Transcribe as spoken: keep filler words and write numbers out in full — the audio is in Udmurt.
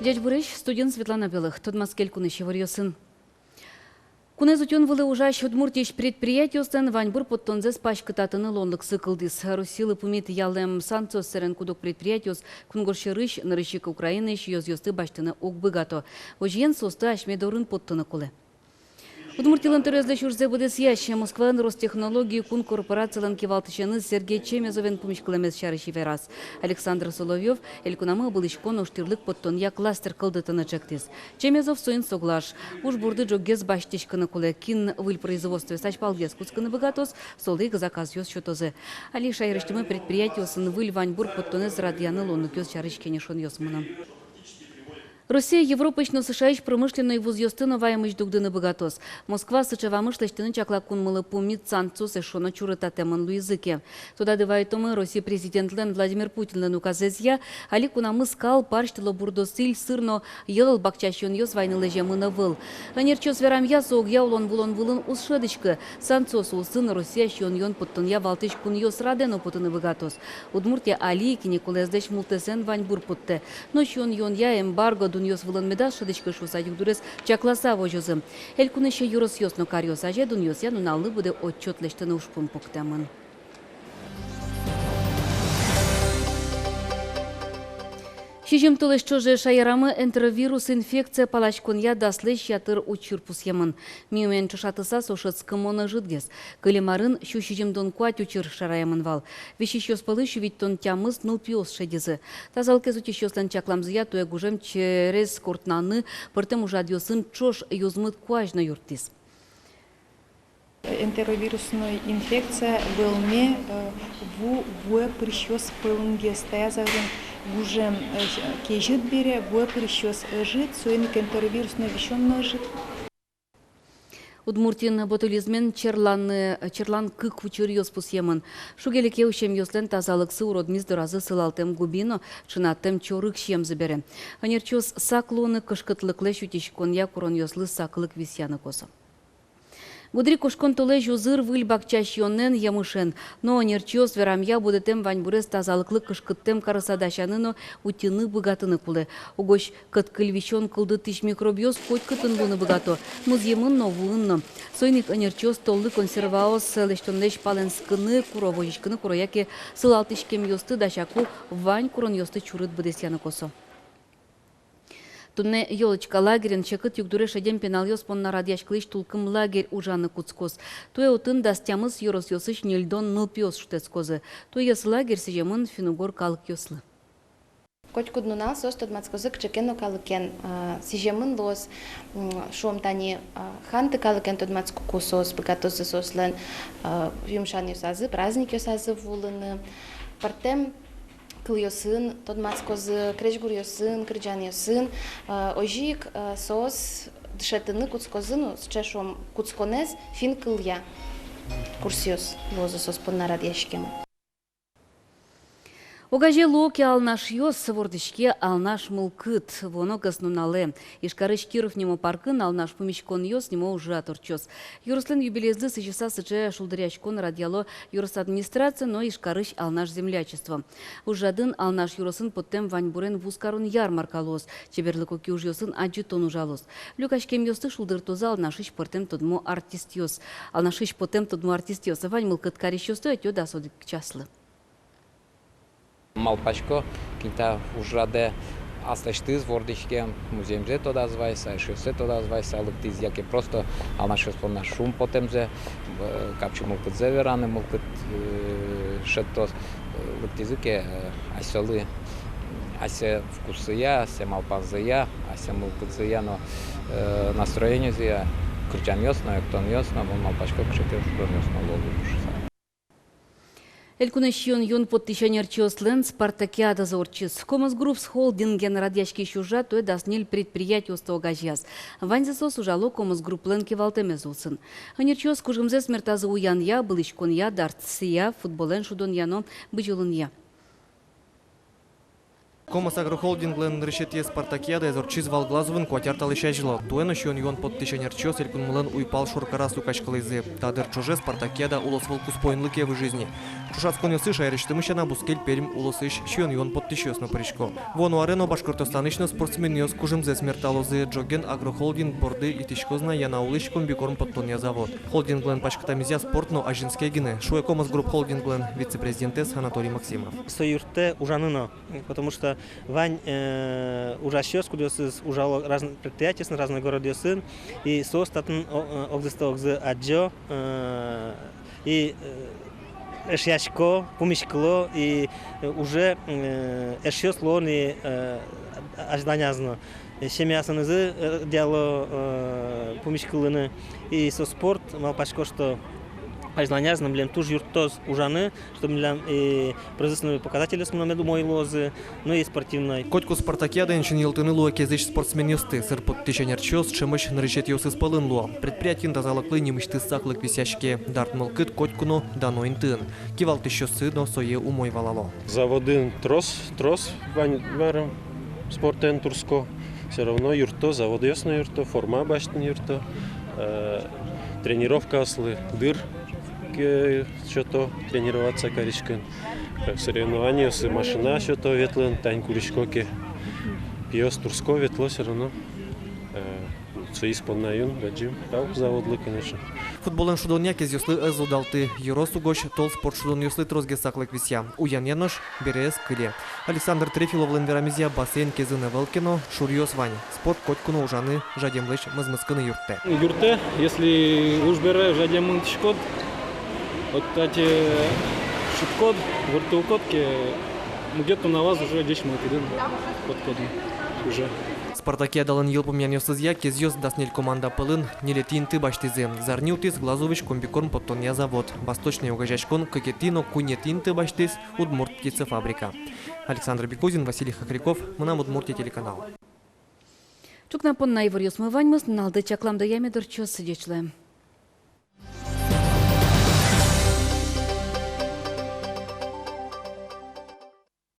Ӟечбуресь, студиын Светлана Белых. Тодматске элькунысь иворъёсын. Кунэз утён вылэ ужась Удмуртиысь предприятиослэн ваньбур поттонзэс паськытатыны луонлыксы кылдӥз. Россилы пумит ялэм санкциос сэрен куд-ог предприятиос кунгож сьӧрысь, нырысь ик Украинаысь ёзъёсты басьтыны уг быгато. Озьыен, соосты асьме дорын поттыны кулэ. Удмуртилэн тӧроезлэсь ужзэ быдэсъясь, Москваын Ростехнологии кун корпорацилэн кивалтӥсеныз Сергей Чемезовен пумиськылэмез сярысь вераз Александр Соловьёв. Элькунамы ыбылӥськон ожтӥрлык поттонъя кластер кылдытыны ӵектӥз. Чемезов соин соглаш. Уж борды ӝоггес басьтӥськыны кулэ. Кин выль производствоез азьпалгес кутскыны быгатоз, солы ик заказъёс сётозы. Али шаерысьтымы предприятиосын выль ваньбур поттонэз радъяны луонлыкъёс сярысь кенешонъёс мынэ. Россия Европаысь но С Ш Аысь промышленной вузъёсты но ваемысь дугдыны быгатоз. Москва сыӵе вамыш лэсьтыны чакла, кунмылы пумит санкциос эшшо но чурытатэмын луизы ке. Тодады вайтомы, Россия президентлэн Владимир Путинлэн указэзъя, али кунамы скал, парсь тылобурдо-сӥль, сыр но йӧл бакча сиёнъёс вайыны лэземын ӧвӧл. Ӧнерчиос верамъя, со огъя улон-вылон вылын уз шӧдӥськы. Санкциос улсын Россия сиён-юон поттонъя валтӥсь кунъёс радэ но потыны быгатоз. Удмуртия али ик ини кулэезлэсь мултэсэн ваньбур поттэ. Но сиён-юонъя эмбарго дунъёс вылын медаз шӧдӥськы шуыса, югдурез чакласа возёзы. Элькунысь ёросъёс но каръёс азе дунъёсъя нуналлы быдэ отчёт лэсьтыны ужпум пуктэмын. Сизьым толэзь ӵоже шаерамы энтеровирус инфекция паласьконъя даслэсь ятыр учыр пусъемын. Мимален ӵошатыса, со шӧдскымон ӧжытгес. Кылем арын сю сизьымдон куать учыр шараямын вал. Висисьёс пӧлысь сю витьтон тямыс нылпиос шедизы. Тазалыкез утисьёслэн чакламзыя, туэ гужем через кортнаны пӧртэм ужрадъёсын ӵош юзмыт куазь но юрттӥз. Энтеровирусной инфекция вӧлме, э, ву, вуэ пырисьёс пӧлынгес. Таяз арын гужем, э, кезьыт бере, вуэ пырисьёс ӧжыт, соин ик энтеровирусной висён но ӧжыт. Удмуртиын ботулизмен черланы, черлан кык учыръёс пусъемын. Шуге-леке усемъёслэн тазалыксы уродмиз доразы сылалтэм губи но ӵынаттэм чорыг сиемзы бере. Ӧнерчиос сак луыны, кышкытлыклэсь утиськонъя куронъёслы саклык висъяны косо. Гудырикошкон толэзь узыр выль бакча сиёнэн, емышен. Но ӧнерчиос верамъя, будэтэм ваньбурез тазалыклы кышкыттэм карыса дасяны но утьыны быгатыны кулэ. Угось кӧт-кыль висён кылдытӥсь микробъёс котькытын луыны быгато, музъемын но, вуын но. Соин ик ӧнерчиос толлы консерваос лэсьтонлэсь палэнскыны куро, возиськыны куро яке сылалтӥськемъёсты дасяку вань куронъёсты чурыт быдэсъяны косо. Туннэ «Ёлочка» лагерьын секыт югдуре шедем пиналъёс понна радъяськылӥсь «Тулкым» лагерь ужаны кутскоз. Туэ отын дас тямыс ёросъёсысь ньыльдон нылпиос шутэтскозы. Туэ лагерь сӥземын финн-угор калыкъёслы. Котькуд нунал соос тодматскозы кыӵе ке но калыкен, а, сӥземын луоз, м, шуом, тани, а, ханты калыкен тодматскыку, соос быгатозы соослэн, а, юмшанъёсазы, праздникъёсазы вуылыны. Пӧртэм кылъёсын тодматскозы, крезьгуръёсын, кырӟанъёсын, э, озьы ик, э, соос дышетыны кутскозы, ну, сыӵе, шуом, кутсконэз финн кылъя курсъёс луозы соос понна радъяськемын. Огазе луо ке алнашъёс, вордӥське алнаш мылкыд. Вуоно кӧснуналэ Ижкарысь «Киров» нимо паркын «Алнаш пумиськонъёс» нимо ужрад ортчоз. Ёрослэн юбилейзлы сӥзьыса сыӵе шулдыръяськон радъяло ёрос администрация но Ижкарысь «Алнаш» землячество. Ужрадын Алнаш ёросын поттэм ваньбурен вузкарон ярмарка луоз, чеберлыко киужъёсын адӟытон ужалоз. Люкаськемъёсты шулдыртозы Алнашысь пӧртэм тодмо артистъёс. Алнашысь пӧртэм тодмо артистъёс вань мылкыд карисьёсты ӧтё дас одӥг часлы. Малпасько, кин та ужрадэ аслэсьтыз вордӥськем, музъемзэ тодаз вайыса, эшъёссэ тодаз вайыса лыктӥз, яке просто алнашъёс понна шумпотэмзэ, э, капчи мылкыдзэ вераны мылкыд, э, шедьтоз, э, лыктӥзы ке, э, асьсэлы, асьсэ вкусзыя, асьсэ малпанзыя, асьсэ мылкыдзыя но, э, настроенизыя кырӟанъёс но, эктонъёс но, мон малпасько, кыӵе ке шудонъёс но луозы шуыса. Элькунысь сиён-юон поттӥсь ӧнерчиослэн спартакиадазы ортчиз. «Комос Группс» холдинген радъяськись ужрад туэ дас ньыль предприятиосты огазеяз. Ваньзы соос ужало «Комос Групплэн» кивалтэмез улсын. Ӧнерчиос кужымзэс мертазы уянъя, ыбылӥськонъя, дартсъя, футболэн шудонъя но бызьылонъя. «Комос» агрохолдинглэн нырысетӥез спартакиадаез ортчиз вал Глазовын куать ар талэсь азьло. Туэ но сиён-юон поттӥсь ӧнерчиос Элькунмылэн уйпал шоркараз люкаськылӥзы. Та дыр ӵоже спартакиада улосвыл куспо инлыке выжиз ни. Ӵошатсконъёсы шаерысьтымы сяна бускель Пермь улосысь сиён-юон поттӥсьёс но пырисько. Вуоно аре но Башкортостанысь но спортсменъёс кужымзэс мерталозы. Ӝоген агрохолдинг борды итӥськоз на Янаулысь комбикорм поттонъя завод. Холдинглэн паськытэмезъя спорт но азинске гинэ, шуэ «Комос Групп» холдинглэн вице-президентэз Анатолий Максимов. Со юрттэ ужаны но, потому что вань, э, ужасьёс, кудъёсыз ужало разн-, предприятиосын, разной городъёсын, и соос татын о-, э, огзэсты огзы адӟо, э, и, э, эшъясько, пумиськыло, и, э, уже, э, эшъёс луо ни, э, азьланяз но. Э, семьяосынызы, э, дяло, э, пумиськылыны, и со спорт, малпасько, что азьланяз но милем туж юрттоз ужаны, чтобы милям и производственный показательёсмы но мед умой луозы, ну и спортивной. Котьку спартакиадаын синйылтыны луэ Кезысь спортсменъёсты. Сыр поттӥсь ӧнерчиос ӵемысь нырысетӥосыз пӧлын луо. Предприятиын тазалыклы нимысьтыз саклык висъяське. Дарт мылкыд котьку но дано интыын. Кивалтӥсьёссы но сое умой валало. Заводын трос, трос вань, варым спортэн турско. Всё равно юртто, заводъёс но юртто, форма басьтыны юртто, э, тренировкаослы дыр ке-, сёто тренироваться кариськыны. Э, соревнованиосы машина сёто ветлыны, тань курисько ке. Пиос турско, ветло всё равно. Э, соиз понна юн бадӟым тау заводлы, конечно. Футболэн шудонъя Кезъёслы ӧз удалты. Ёрос угось тол спорт шудонъёслы тросгес саклык висъя. Уянъя нош бере ӧз кыле. Александр Трефиловлэн верамезъя, бассейн Кезын ӧвӧл ке но, шуръёс вань. Спорт котьку но ужаны, жадемлэсь мӧзмыскыны юрттэ. Юрттэ, если уж бере жадемын тӥськод, вот тати шудкод, выртылкод ке, мугед туннэ вал уже ӟеч мылкыдын, вот кодын уже. Спартакиадалэн йылпумъянъёсызъя Кезъёс дас ньыль команда пӧлын ньылетӥ инты басьтӥзы. Зарни утӥз Глазовысь комбикорм поттонъя завод. Восточной огазеяськон кыкетӥ но куинетӥ инты басьтӥз Удмурт птицефабрика. Александр Бекузин, Василий Хохряков, «Мынам Удмуртие» телеканал. Ӵукна понна иворъёсмы ваньмыз, нуналды чакламдыя мед ортчоз, ӟеч луэ.